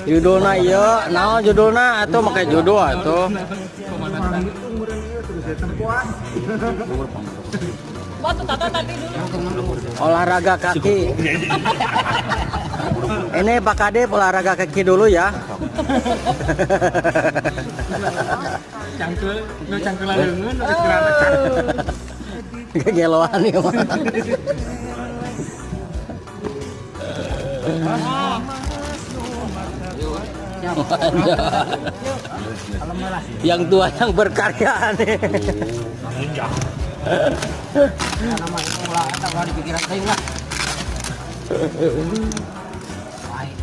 Judulna ieu, naon judulna atuh make judul atuh. Batu tata tadi dulu. Olahraga kaki. Ini Pak Kadip olahraga kaki dulu ya. Cangkul, nu cangkulan leungeun nu geus Gegeloan ya mah. Yang tua yang berkarya nih. Nama itu ulah eta ulah dipikiran teuing lah. Baik.